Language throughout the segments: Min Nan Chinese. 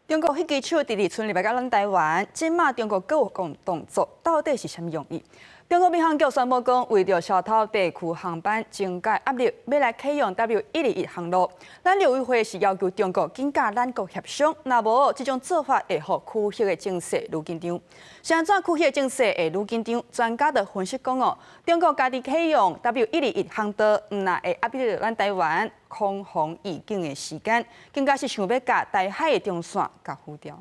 中國飛機手直直賰入來共咱台灣，這馬中國閣有講動作，到底是啥物用意？中國民航局宣布講，為著消除地區航班增加壓力，欲來啟用 W121航路。咱陸委會是要求中國緊佮咱國協商，若無這種做法會予區域的情勢愈緊張。是按怎區域的情勢會愈緊張？專家就分析講哦，中國家己啟用 W121航道，毋但會壓迫咱台灣空防預警的時間，更加是想欲共台海的中線共封掉。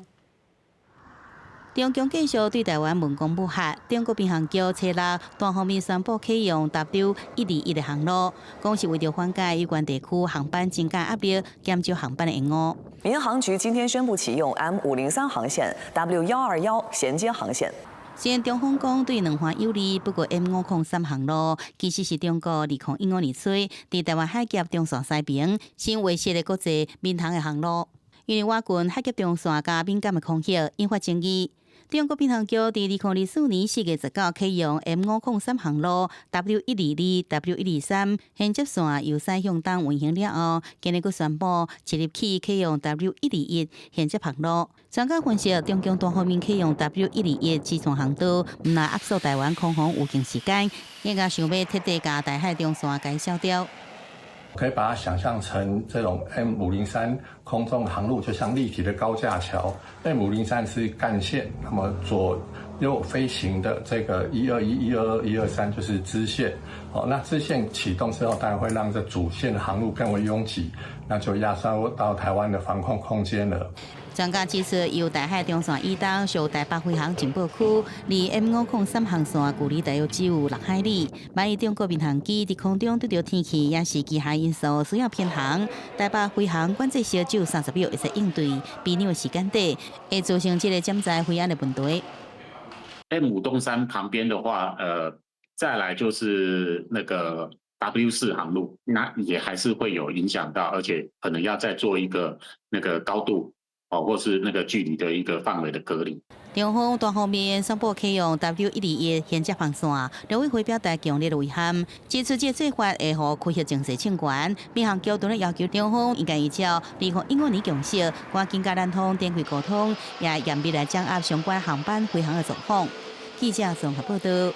中共繼續對台灣文攻武嚇，中國民航局初六單方面宣布啟用 W121的航路，講是為著緩解有關地區航班增加壓力，減少航班的延誤。民航局今天宣布啟用 M503航線、W121銜接航線。雖然中方講對兩岸有利，不過 M503航路其實是中國2015年初佇台灣海峽中線西爿新劃設的國際民航的航路，因為倚近海峽中線佮敏感的空域，引發爭議。中國民航局佇2024年4月19啟用 M503航路 W122、W123銜接線由西向東運行了後，今日閣宣布即日起啟用 W121銜接航路。專家分析，中共單方面啟用 W121支線航道，毋但壓縮台灣空防預警時間，更加想欲徹底共台海中線共消掉。可以把它想象成這種 M503空中航路，就像立體的高架橋。M503是幹線，那麼左右飛行的這個121、122、123就是支線。好，那支線啟動之後，當然會讓這主線的航路更為擁擠，那就壓縮到台灣的防空空間了。專家指出，由台海中線以東屬台北飛航情報區，離 M503航線距離大約只有6海里。萬一中國民航機佇空中拄著天氣抑是機械因素需要偏航，台北飛航管制室只有30秒會使應對，比兩時間短，會造成這个潛在飛安的問題。 M503旁邊的話，再來就是那個 W4航路，那也還是會有影響到，而且可能要再做一個那個高度哦，或是那個距離的一個範圍的隔離。中方單方面宣布啟用 W121銜接航線，陸委會表達強烈的遺憾，指出這個做法會予區域情勢升懸。民航局當然要求中方應該依照2015年共識，趕緊佮南方展開溝通，也嚴密來掌握相關航班飛航的狀況。記者綜合報道。